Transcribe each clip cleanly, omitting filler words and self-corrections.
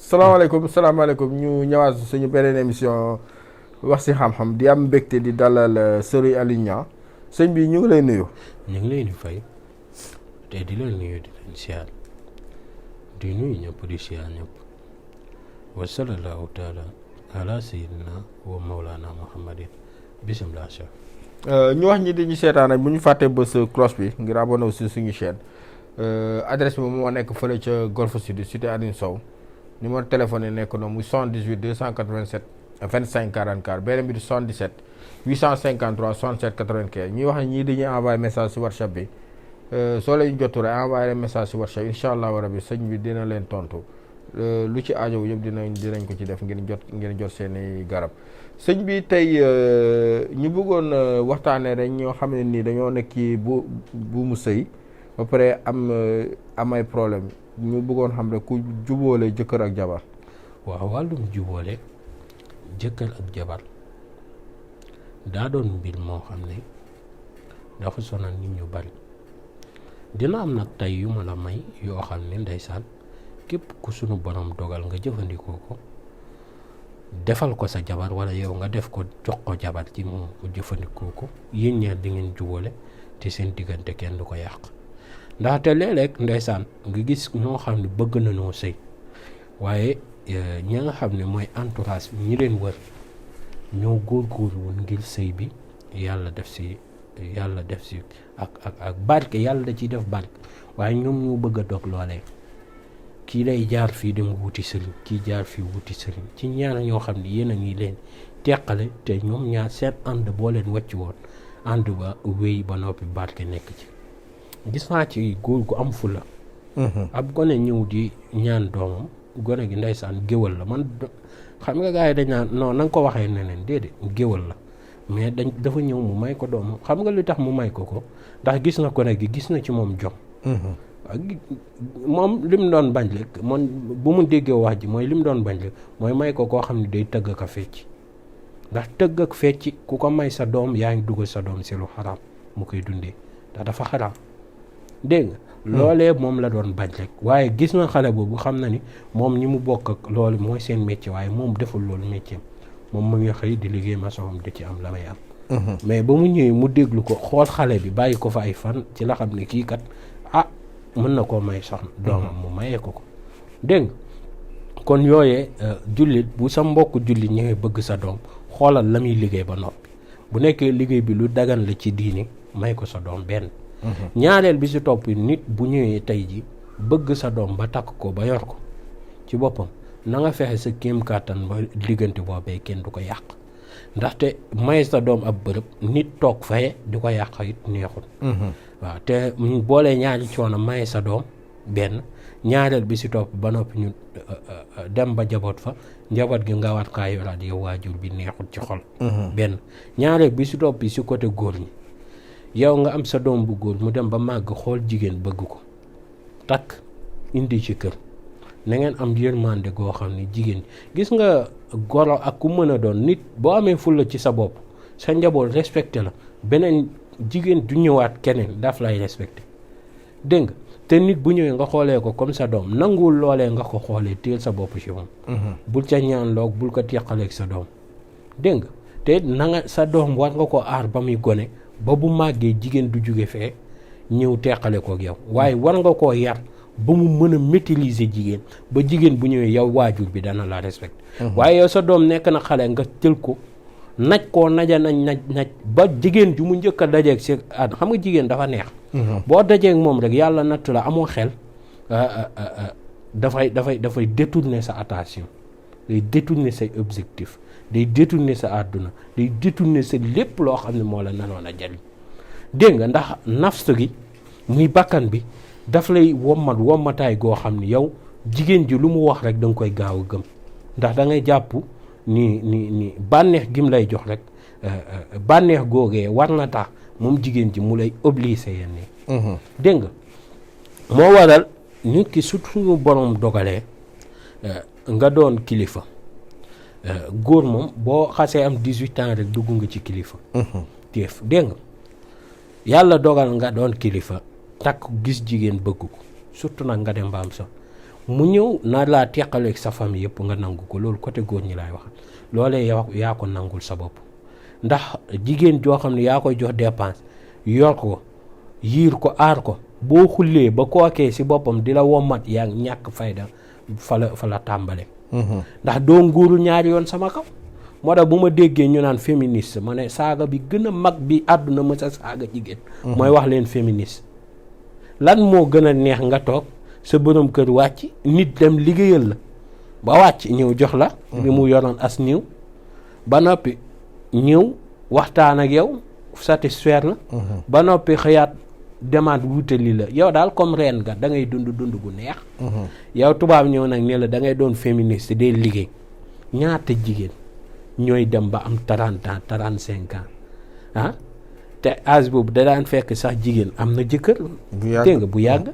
salaamaaleykum ñu ñëwaat suñu beneen émission wax ci xam-xam di am mbégte di dalal Serigne Aliou Niang sëñ bi ñu ngi lay nuyu. ñu ngi leen di fay te di leen nuyu di leen siyaar di nuyu ñëpp di siyaar ñëpp wa sallallahu taala ala sayyidina wa mawlana muhammadin bismillah. ñu wax ñi di ñu seetaan rek bu ñu fàttee bës cloche bi ngir abonné aussi suñu chaîne adresse bi moo nekk fële ca Golf Sud cité Aline Sow. numéro de téléphone yi nekk noonu muy 78 287 25 44 beneen bi di 77 853 67 95 ñuy wax ne ñii dañuy envoyé message ci WhatsApp bi soo leen jotu rek envoyé message ci WhatsApp incha allahu rabi sëñ bi dina leen tontu lu ci aajow yëpp dinañ ko ci def ngeen jot seeni garab sëñ bi tey ñu bëggoon waxtaanee rek ñoo xam ne nii dañoo nekk ci buumu sëy ba pare am ay problème ñu bëggoon xam rek ku jubóole jëkkër ak jabar. waaw wàllum jubóole jëkkër ak jabar daa doon mbir moo xam ne dafa sonal nit ñu bari dina am nag tey yu ma la may yoo xam ne ndeysaan képp ku sunu borom dogal nga jëfandikoo ko defal ko sa jabar wala yow nga def ko jox ko jabar ci moom mu jëfandikoo ko yéen ñaar di ngeen jubóole te seen diggante kenn du ko yàq. ndaxte léeg-léeg ndeysaan nga gis ñoo xam ne bëgg nañoo sëy waaye ñi nga xam ne mooy entourage bi ñi leen wër ñoo góorgóorlu woon ngir sëy bi yàlla def si ak barke yàlla da ciy def barke waaye ñoom ñoo bëgg a dog loolee kii lay jaar fii dem wuti sëriñ kii jaar fii wuti sëriñ ci ñaar ñoo xam ne yéen a ngi leen teqale te ñoom ñaar seen ànd boo leen wàcc woon ànd ba wéy ba noppi barke nekk ci. gis naa ci góor gu am fula. ab gone ñëw di ñaan doomam gone gi ndeysaan géwal la man xam nga gars yi dañ naan non na nga ko waxee neneen déedéet géwal la mais dafa ñëw mu may ko doomam xam nga lu tax mu may ko ndax gis na gone gi gis na ci moom jom. moom li mu doon bañ rek man bu mu déggee wax ji mooy li mu doon bañ rek mooy may ko koo xam ne day tëgg ak a fecc ndax tëgg ak fecc ku ko may sa doom yaa ngi dugal sa doom si lu xaraam mu koy dundee ndax dafa xaraam. dégg nga loolee moom la doon bañ rek waaye gis na xale boobu xam na ni moom ñi mu bokk ak loolu mooy seen métier waaye moom deful loolu métier moom mu ngi xëy di liggéey maçon di ci am la may am. mais ba mu ñëwee mu déglu ko xool xale bi bàyyi ko fa ay fan ci la xam ne kii kat mën na koo may soxna doomam mu mayee ko dégg nga kon yooyee jullit bu sa mbokk jullit ñëwee bëgg sa doom xoolal la muy liggéey ba noppi bu nekkee liggéey bi lu dagan la ci diini may ko sa doom benn. ñaareel bi si topp nit bu ñëwee tey ji bëgg sa doom ba takk ko ba yor ko ci boppam na nga fexe sa kéem kàttan ba diggante boobee kenn du ko yàq ndaxte may sa doom ab bërëb nit toog faye di ko yàq it neexul. waaw te boolee ñaari coono may sa doom benn ñaareel bi si topp ba noppi ñu dem ba jaboot fa njaboot gi nga war kaa yoraat yow waajur bi neexul ci xol. benn ñaareel bi si topp si côté góor ñi. yow nga am sa doom bu góor mu dem ba màgg xool jigéen bëgg ko takk indi ci kër na ngeen am yërmande goo xam ne jigéen gis nga goro ak ku mën a doon nit boo amee fulla ci sa bopp sa njaboot respecté la beneen jigéen du ñëwaat keneen daf lay respecté dégg nga te nit bu ñëwee nga xoolee ko comme sa doom nanguwul loolee nga ko xoolee téel sa bopp ci moom. bul ca ñaan loog bul ko teqaleeg sa doom dégg nga te na nga sa doom war nga ko aar ba muy gone ba bu màggee jigéen du jóge fee ñëw teqale kook yow waaye war nga koo yar ba mu mën a maîtriser jigéen ba jigéen bu ñëwee yow waajur bi dana la respecté. waaye yow sa doom nekk na xale nga jël ko naj koo naja naj ba jigéen ju mu njëkk a dajeeg si xam nga jigéen dafa neex. boo dajeeg moom rek yàlla natt la amoo xel dafay détourner sa attention day détourner say objectif day détourner sa àdduna day détourner sa lépp loo xam ne moo la nanoon a jariñ dégg nga ndax nafs gi muy bakkan bi daf lay wommataay goo xam ni yow jigéen ji lu mu wax rek da nga koy gaaw a gëm ndax da ngay jàpp ni bànneex gi mu lay jox rek bànneex googee war na tax moom jigéen ji mu lay obligé yenn yi dégg nga moo waral nit ki surtout suñu borom dogalee nga doon kilifa góor moom boo xasee am 18 ans rek dugg nga ci kilifa téef dégg nga yàlla dogal nga doon kilifa takk gis jigéen bëgg ko surtout nag nga dem ba am sax mu ñëw na laa teqaleeg sa famille yëpp nga nangu ko loolu côté góor ñi laay wax loolee yaa ko nangul sa bopp ndax jigéen joo xam ne yaa koy jox dépense yor ko yiir ko aar ko boo xullee ba kookee si boppam di la wommat yaa ñàkk fayda fa la tàmbale ndax doo nguuru ñaari yoon sama kaw moo tax bu ma déggee ñu naan féministe ma ne saaga bi gën a mag bi àdduna mës a saaga jigéen mooy wax leen féministe lan moo gën a neex nga toog sa borom kër wàcc nit dem liggéeyal la ba wàcc ñëw jox la li mu yoroon as néew ba noppi ñëw waxtaan ak yow satisfaire la ba noppi xëyaat demaat wutali la yow daal comme reen nga da ngay dund gu neex yow tubaab ñëw nag ne la da ngay doon féministe day liggéey ñaata jigéen ñooy dem ba am 30 ans 35 ans te âge boobu da daan fekk sax jigéen am na jëkkër dégg nga bu yàgg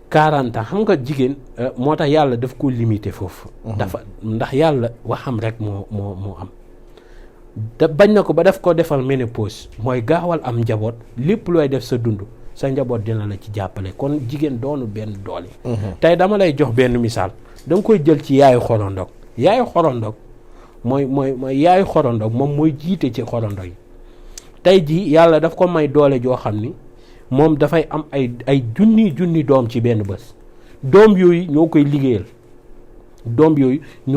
40 ans xam nga jigéen moo tax yàlla daf ko limité foofu dafa ndax yàlla waxam rek moo am da bañ na ko ba def ko defal ménopause mooy gaawal am njaboot lépp looy def sa dund sa njaboot dina la ci jàppale kon jigéen doonu benn doole tey dama lay jox benn misaal da nga koy jël ci yaayu xorondog mooy yaayu xorondog moom mooy jiite ci xorondog yi tey jii yàlla daf ko may doole joo xam ni moom dafay am ay junni doom ci benn bés doom yooyu ñoo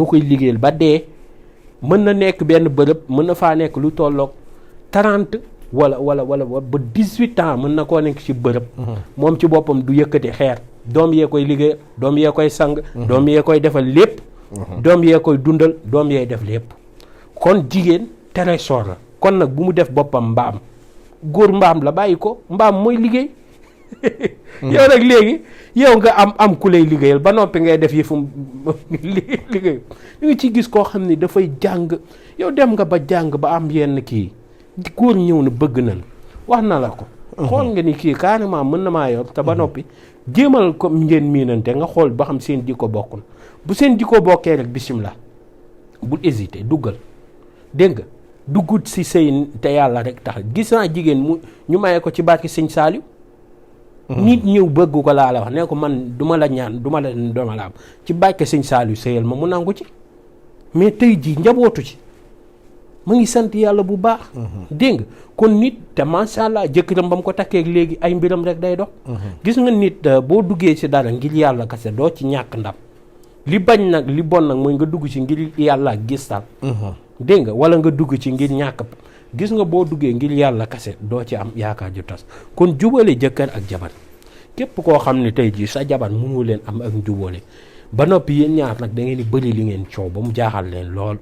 koy liggéeyal ba dee mën na nekk benn bërëb mën na faa nekk lu tolloog 30 wala ba 18 ans mën na koo nekk ci bërëb moom ci boppam du yëkkati xeer doom yee koy liggéeyal doom yee koy sang doom yee koy defal lépp doom yee koy dundal doom yee def lépp kon jigéen trésor la kon nag bu mu def boppam mbaam góor mbaam la bàyyi ko mbaam mooy liggéey yow nag léegi yow nga am ku lay liggéeyal ba noppi ngay def yëfu liggéey ñu ngi ci gis koo xam ni dafay jàng yow dem nga ba jàng ba am yenn kii góor ñëw na bëgg na la wax na la ko xool nga ni kii carrément mën na maa yor te ba noppi jéemal ko ngeen miinante nga xool ba xam seen jikko bokkul bu seen jikko bokkee rek bismillah bul hésiter duggal dégg nga duggut si sëy te yàlla rek tax gis naa jigéen ñu maye ko ci barki sëñ Saaliw nit ñëw bëgg ko laa la wax ne ko man duma la ñaan duma la am ci barke sëñ Saaliw sëyal ma mu nangu ci mais tey jii njabootu ci mu ngi sant yàlla bu baax dégg nga kon nit te macha allah jëkkëram ba mu ko takkee léegi ay mbiram rek day dox gis nga nit boo duggee ci dara ngir yàlla kese doo ci ñàkk ndam li bañ nag li bon nag mooy nga dugg ci ngir yàlla gistal dégg nga wala nga dugg ci ngir ñàkk gis nga boo duggee ngir yàlla kese doo ci am yaakaar ju tas kon jubale jëkkër ak jabar képp koo xam ne tey jii sa jabar mënu leen am ak njubale ba noppi yéen ñaar nag da ngeen di bëri li ngeen coow ba mu jaaxal leen lool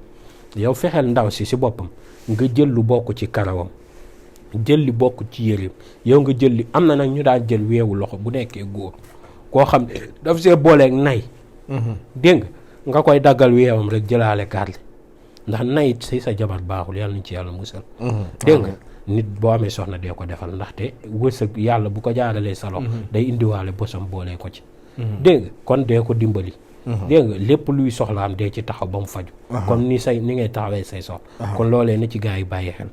yow fexeel ndaw si boppam nga jël lu bokk ci karawam jël li bokk ci yëreem yow nga jël li am na nag ñu daan jël weewu loxo bu nekkee góor koo xam ne daf see booleeg nay dégg nga koy daggal weewam rek jëlaale karle ndax nayit si sa jabar baaxul yàlla nañ ci yàlla musal dégg nga nit boo amee soxna dee ko defal ndaxte wërsëg yàlla bu ko jaaralee sa loxo day indiwaale bosam boolee ko ci dégg nga kon dee ko dimbali dégg nga lépp luy soxlaam dee ci taxaw ba mu faju comme ni ngay taxawee say soxla kon loolee na ci gaa yi bàyyi xel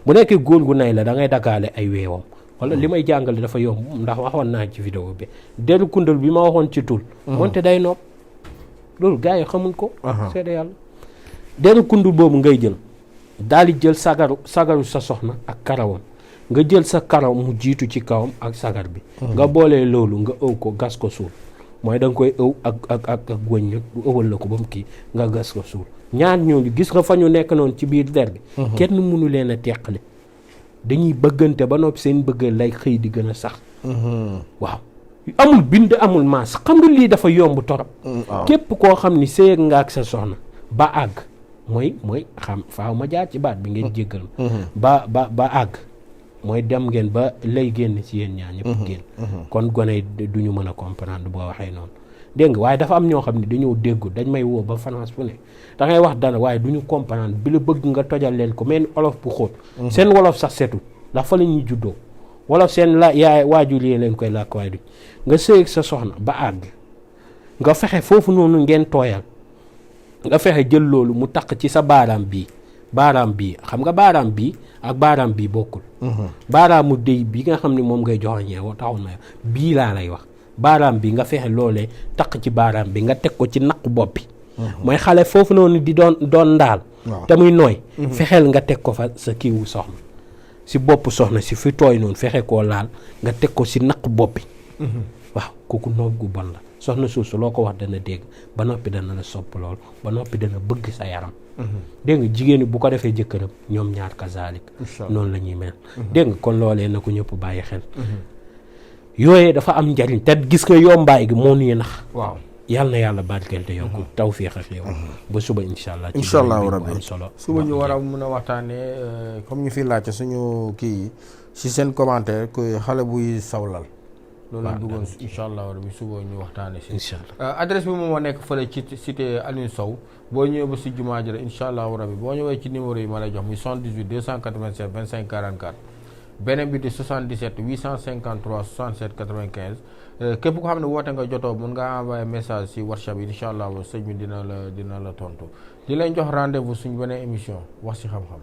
bu nekkee góor gu nay la da ngay daggaale ay weewam wala li may jàngale dafa yomb ndax waxoon naa ci vidéo bi deru kundal bi ma waxoon ci tul moonte day nopp loolu gaa yi xamuñ ko seede yàlla deru kundul boobu ngay jël daal di jël sagaru sa soxna ak karawam nga jël sa karaw mu jiitu ci kawam ak sagar bi nga boolee loolu nga ëw ko gas ko suul mooy da nga koy ëw ak wëñ ëwal la ko ba mu kii nga gas ko suul ñaar ñooñu gis nga fa ñu nekk noonu ci biir der bi kenn mënu leen a teqale dañuy bëggante ba noppi seen bëggal lay xëy di gën a sax waaw amul bind amul maas xam nga lii dafa yomb torop képp koo xam ni sëy nga ak sa soxna ba àgg mooy xam faaw ma jaar ci baat bi ngeen jéggal ba àgg mooy dem ngeen ba lay génn ci yéen ñaar ñëpp génn kon gone yi du ñu mën a comprendre boo waxee noonu dégg nga waaye dafa am ñoo xam ne dañoo déggu dañ may woo ba France fu ne da ngay wax dara waaye du ñu comprendre bi la bëgg nga tojal leen ko mel olof bu xóot seen wolof sax setu ndax fa la ñuy juddoo wolof seen la yaay waajur yi leen koy làkk waaye du nga sëy sa soxna ba àgg nga fexe foofu noonu ngeen tooyal nga fexe jël loolu mu taq ci sa baaraam bii xam nga baaraam bii ak baaraam bii bokkul baaraamu déy bi nga xam ne moom ngay joxoñee taxul ma bii laa lay wax baaraam bi nga fexe loolee taq ci baaraam bi nga teg ko ci naq bopp bi mooy xale foofu noonu di doon ndaal te muy nooy fexeel nga teg ko fa sa kiiwu soxna si bopp soxna si fi tooy noonu fexe koo laal nga teg ko si naq bopp bi waaw kooku noob gu bon la soxna suusu loo ko wax dana dégg ba noppi dana la sopp lool ba noppi dana bëgg sa yaram dégg nga jigéen ñi bu ko defee jëkkëram ñoom ñaar kazaalik noonu la ñuy mel dégg nga kon loolee na ko ñëpp bàyyi xel yooyee dafa am njariñ te gis nga yombaay gi moo nuy nax waaw yàlla na yàlla barkeel te yokku tawfiix ak yow ba suba incha allah incha allah rabbi am solo suba ñu war a mën a waxtaanee comme ñu fi laajte suñu kii yi si seen commentaire que xale buy sawlal loolu lañ bëggoon incha allah rabbi suba ñu waxtaanee si incha allah adresse bi moom moo nekk fële ci cité Alioune Sow boo ñëwee ba si jumaa ji la incha allah rabbi boo ñëwee ci numéro yi ma lay jox muy 78 287 25 44 beneen bi di 77 853 67 95 képp ko xam ne woote nga jotoo mën nga envoyé message si WhatsApp yi incha allah sëñ bi dina la tontu di leen jox rendez-vous suñ beneen émission wax si xam-xam.